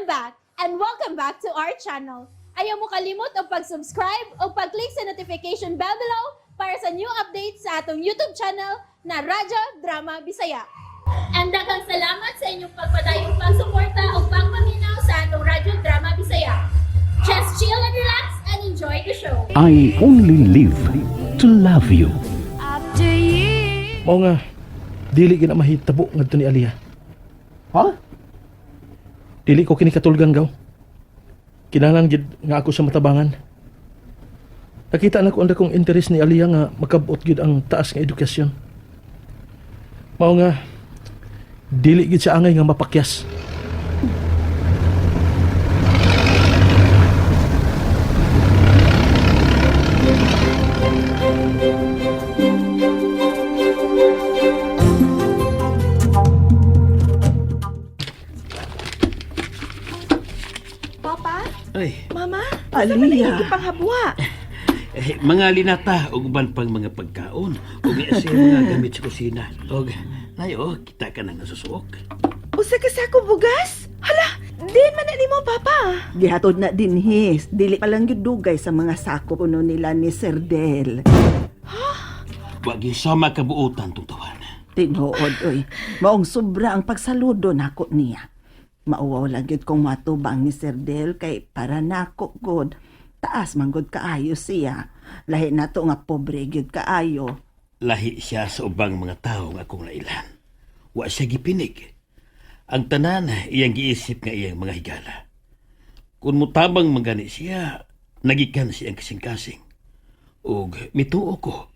I'm back and welcome back to our channel. Ayaw mo kalimot og pag-subscribe o pag-click sa notification bell below para sa new updates sa atong YouTube channel na Radyo Drama Bisaya. And daghang salamat sa inyong pagpadayong pagsuporta o pagpaminaw sa atong Radyo Drama Bisaya. Just chill and relax and enjoy the show. I only live to love you. After you. Mao nga dili gina mahitabo ngadto ni Aliyah. Ha? Dili ko kini katulgang gaw. Kinahanglan gid nga ako sa matabangan. Nakita na ko ang dakong interes ni Aliyah nga makabot gid ang taas nga edukasyon. Mao nga dili gid siya angay nga mapakyas. Papa? Ay, Mama? Aliyah. Asa man ang ipanghabwa? eh, mga linata ug uban pang mga pagkaon ug sa mga gamit sa kusina. Og nayo, kita ka nang nasusuok. Usa ka sako bugas? Hala, din man na nimo, Papa. Gihatod na din his. Dili pa lang gyud dugay sa mga sako kuno nila ni Sir Del. Wa gyud sama kabuotan tong tawan. Tinuod oy. Maong sobra ang pagsaludo nako niya. Mauwaw lang gyud kong matubang ni Sir Del kay para nako god. Taas man gud kaayo siya. Lahi nato nga pobre gyud kaayo. Lahi siya sa ubang mga tawo nga akong nailan. Wa siya gipinig. Ang tanan iyang giisip nga iyang mga higala. Kung mutabang magani siya, nagikan siyang kasing-kasing. Ug mituo ko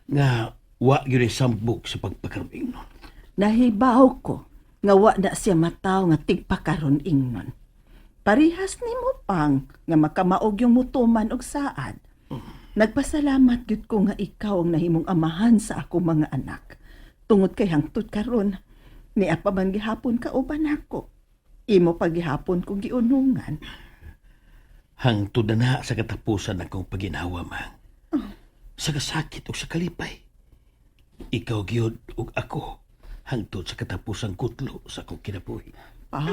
nga wa gyud sambog sa pagpakaroon nun. Nahibaw ko nga wa na siya mataw nga tigpakaron ingnon. Parihas nimo pang nga makamaog yung mutuman og saad. Nagpasalamat gyud ko nga ikaw ang nahimong amahan sa ako mga anak. Tungod kay hangtod karon, niya pa man gihapon ka uban nako. Imo pa gihapon ko giunungan. Hangtod na na sa katapusan akong paginhawa, mang. Sa kasakit o sa kalipay. Ikaw gyud ug ako hangtod sa katapusan kutlo sa akong kinabuhi. Pang,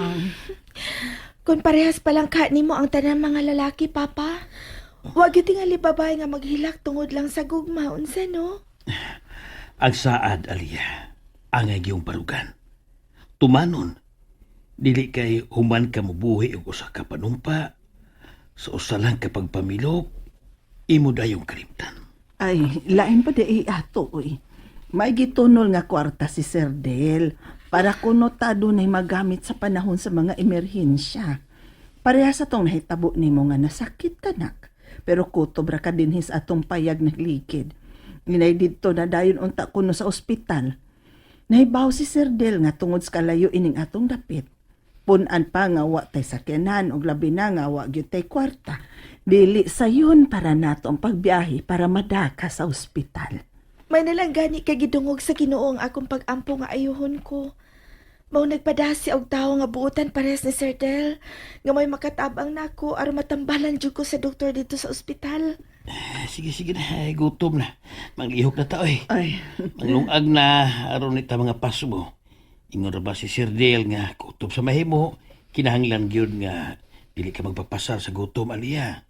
Kung parehas palang ka nimo ang tanan mga lalaki, Papa. Wa gyud tingali babae nga maghilak tungod lang sa gugma, unsa no? Ang saad, Aliya, angay giyong barugan. Tumanon, dili kay human ka mubuhi og usa ka panumpa, sa usa lang ka pagpamilok, imo dayong kalimtan. Ay, lain pa di ato oy. May gitunol nga kwarta si Sir Del para kuno ta dunay magamit sa panahon sa mga emerhensya. Pareha sa tong nahitabo nimo nga nasakit kanak. Pero kutob ra ka dinhi sa atong payag naglikid. Inay didto na dayon unta kuno sa ospital. Nahibaw si Sir Del nga tungod sa kalayo ining atong dapit. Punan pa nga wa tay sakyanan ug labi na nga wa gyud tay kwarta. Dili sayon para nato ang pagbiyahe para madaka sa ospital. May nalang gani kay gidungog sa Ginoo ang akong pag-ampo nga ayuhon ko. Mao nagpadasi og tawo nga buotan parehas ni Sir Del, nga may makatabang nako aron matambalan jud ko sa doktor dito sa ospital. Eh, sige, sige na. Ay, gutom na. Manglihok na ta, oy. Ay, Manglungag na aron ni ta mga paso mo. Ingon ra ba si Sir Dale nga kutob sa mahimo, kinahanglan gyud nga dili ka magpapasar sa gutom, Aliya.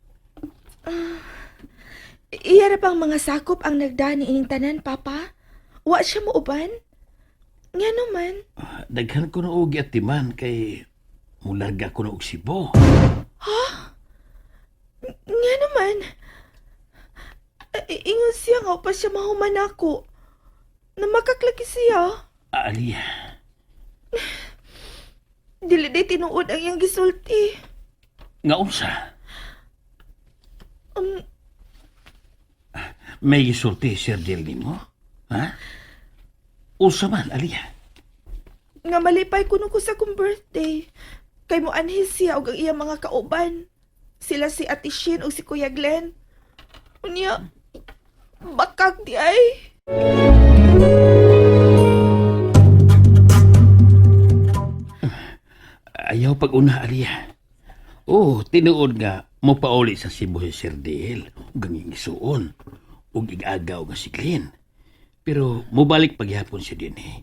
Iya ra bang mga sakop ang nagdani ining tanan, Papa? Wa siya muuban? Nga naman. Ah, daghan ko na og atiman kay mularga ko na og Cebu. Nga naman. Ingon siya nga pa siya mahuman ako. Na makaklaki siya. Ah, Aliya, Dili day tinuod ang iyang gisulti. nga unsa? Um, May gisulti Sir Dale nimo? Ha? Unsa man, Aliya? Nga malipay kuno ko sa akong birthday. Kay mo anhi siya og ang iyang mga kauban. Sila si Ate Shin ug si Kuya Glenn. Unya, bakag di ay. Ayaw pag-una, Aliya. Oh, tinuod nga, mopauli sa Cebu si Sir Dale, ug ang iyang isuon, ug igagaw nga si Glenn. Pero mobalik paghapon siya din eh,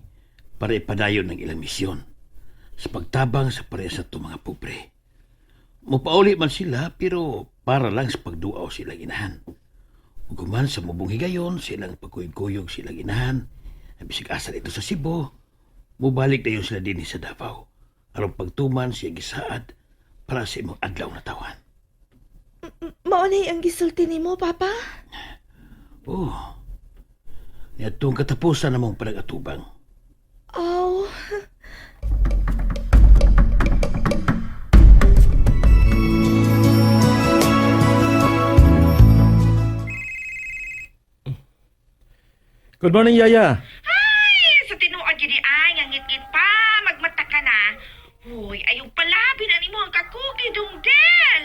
para ipadayon ng ilang misyon sa pagtabang sa parehas sa itong mga pobre. Mupauli man sila pero para lang sa pagduaw sila ginahan. Ug human sa mubong higayon, silang pagkuyog-kuyog sila ginahan. Bisig asa dito sa Cebu, mubalik dayon sila dinhi sa Davao. Aron pagtuman siya gisaad para sa imong adlaw na tawan. Mao na ang gisulti nimo, Papa? Oh. Niadtong katapusan namong panag-atubang. Aw. Good morning, Yaya. Ay, sa tinuod yun ay, nga ngit-ngit pa, magmata ka na. Uy, ayong palabi na nimo ang kakugi, Dungdel.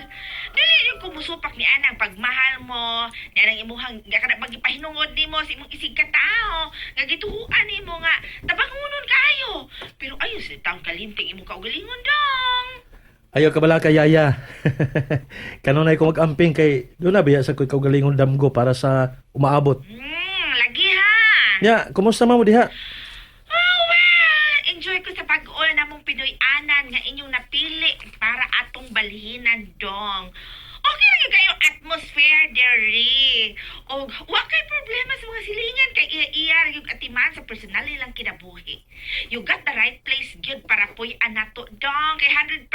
Dili yung kumusupak ni Anang pagmahal mo, ni Anang imuhang, nga ka na magipahinungod nimo sa imong isig katao, nga gituhuan nimo nga, tabangunon kayo. Pero ayon sa taong kalimting imong kaugalingon, dong. Ayaw ka bala ka, Yaya. Kanunay ko mag-amping kay doon na biya sa ko'y kaugalingong damgo para sa umaabot. Lagi ha. Nya, kumusta man mo diha? Oh, well, enjoy ko sa pag-uol namong Pinoy-anan nga inyong napili para atong balhinan dong. Okay lang yung kayo atmosphere dere. Og wa kay problema sa mga silingan kay iya-iya yung atiman sa personal nilang kinabuhi. You got the right place gyud para puy anato dong kay 100%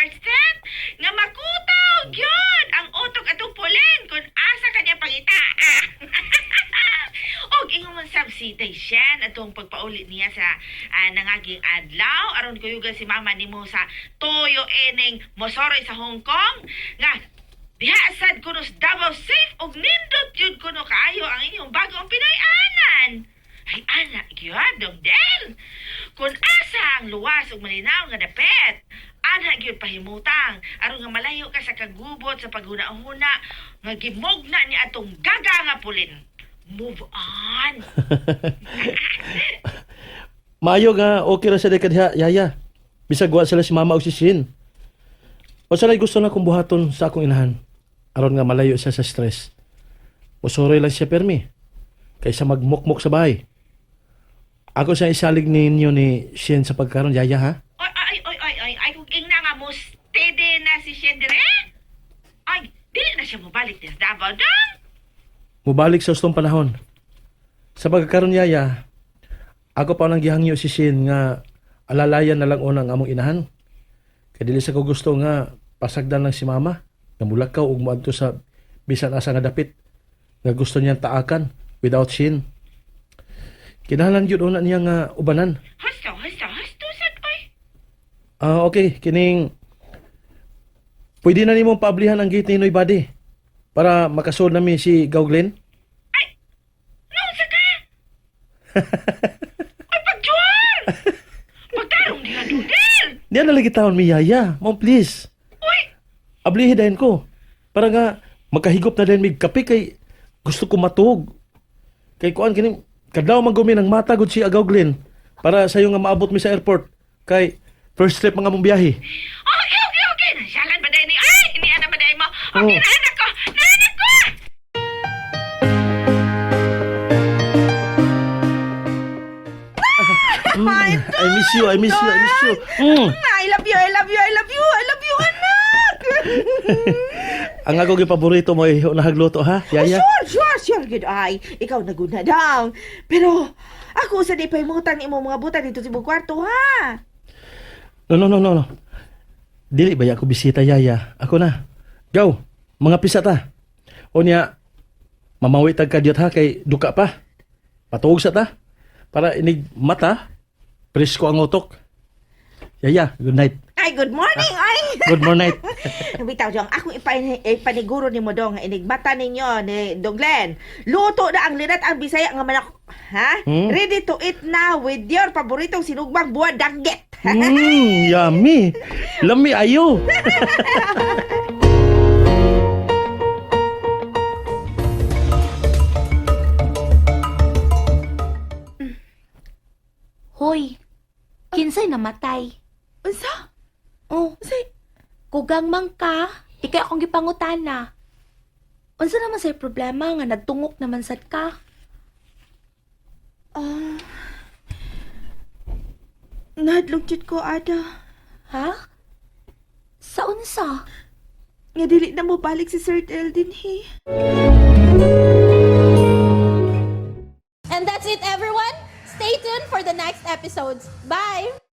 nga makutaw gyud ang utok atong pulen kung asa kanya pangita. Og ingon man sab si Daishen atong pagpauli niya sa nangaging adlaw aron kuyugan si mama nimo sa toyo eneng mosoroy sa Hong Kong nga diha sad kuno sa Davao safe ug nindot yun kuno kaayo ang inyong bagong Pinoy-anan. Ay ana gyud dong del. Kun asa ang luwas ug malinaw nga dapet, ana gyud pahimutang aron nga malayo ka sa kagubot sa paghuna-huna nga gimugna ni atong gaga nga pulin. Move on. Maayo nga, okay ra sa ka diha, Yaya. Bisag wa sila si mama o si Shin. O sila gusto na kong buhaton sa akong inahan. Aron nga malayo siya sa stress. Musuroy lang siya permi. Kaysa magmukmok sa bahay. Ako siya isalig ninyo ni Shin sa pagkaron, Yaya, ha? Oy, ay, oy, oy, oy, ay, kung ingna nga mo, steady na si Shendere. Ay, dili na siya mobalik din sa Davao, dong. Mubalik sa ustong panahon. Sa pagkakaroon yaya, ako pa nang gihangyo si Shin nga alalayan na lang unang among inahan. Kay dili sa ko gusto nga pasagdan lang si mama nga mulakaw ug moadto sa bisan asa nga dapit nga gusto niyang taakan without Shin. Kinahanglan gyud una niya nga ubanan. Hasto, hasto, hasto, sad, oy. Ah, okay, kining pwede na nimong paablihan ang gate ni Noy Body para makasud nami si Gauglin. Ay, naunsa ka? Ay, pagjuan! Pagtarong diha, Dudel! Diyan na lagi taon mi yaya. Mom, please. Uy, Ablihi dahin ko. Para nga makahigop na din mig kape kay gusto ko matuog. Kay kuan kining kadlaw man gumi ng mata gud si Agaw Glenn para sayo nga maabot mi sa airport kay first trip mga mong biyahe. okay, okay, okay. Nasyalan ba dahil ni? Ay, ini ana ba dahil mo? Okay, Oh. naanak ko! Naanak ko! I miss you, I miss you, I miss you. I love you, I love you, I love you, I love you, anak! Ang ako gyud paborito mo ay unahag luto ha, yaya. Sure, sure, sure, good ay. Ikaw naguna daw. Pero, ako sa di pa imutang imo mga buta dito sa imong kwarto, ha? No, no, no, no, no. Dili ba ya ako bisita yaya? Ako na. Go, mga pisa ta. O niya, mamawi tag kadyot ha kay duka pa. Patuog sa ta. Para inig mata, presko ang utok. Yaya, good night. Ay, good morning, ay! Good morning. Bitaw, Dong, akong ipaniguro ni mo, Dong, inigmata ninyo ni Dong Glenn. Luto na ang linat ang Bisaya nga manok. Ha? Hmm? Ready to eat na with your paboritong sinugbang buwan danggit. Yummy. Lami ayo. Hoy, kinsay namatay. Unsa? Oh, Unsay? kugang man ka, ikay akong gipangutana. Unsa naman say problema nga nagtungok naman sad ka? Ah. Nahadlok jud ko, Ada. Ha? Sa unsa? Nga dili na mo balik si Sir Del dinhi. And that's it, everyone. Stay tuned for the next episodes. Bye!